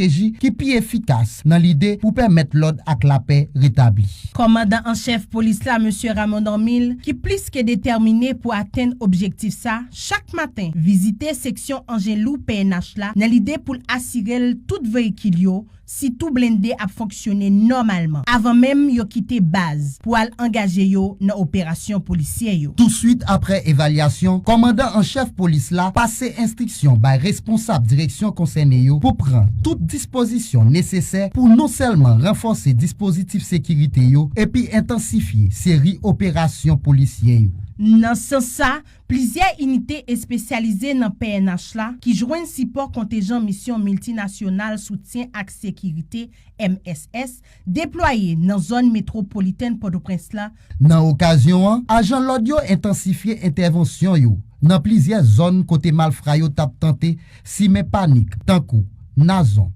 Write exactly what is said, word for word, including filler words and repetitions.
estrateji ki pi efikas nan lide pou pèmèt lòd ak lapè retabli. Kòmandan an chèf polis la, Mesye Ramon Dormil, ki plis ke detèmine pou atenn objektif sa, chak maten vizite seksyon anjen lou P N H la nan lide pou l asire l tout veyikil yo, sitou blende, ap fonksyone nòmalman avan menm yo kite baz pou al angaje yo nan operasyon polisye yo. Touswit apre evalyasyon, kòmandan an chèf polis la pase enstriksyon bay responsab direksyon konsène yo pou pran tout dispozisyon nesesè pou non sèlman ranfòse dispozitif sekirite yo epi entansifye seri operasyon polisye yo. Nan sans sa, plizyè inite espesyalize nan P N H la ki jwenn sipò kontejan Misyon Miltinasyonal Soutyen ak Sekirite, M S S, deplwaye nan zòn metwopolitèn Pòtoprens la. Nan okazyon an, ajan lòd yo entansifye entèvansyon yo nan plizyè zòn kote malfra yo t ap tante simen panik, tankou Nazon,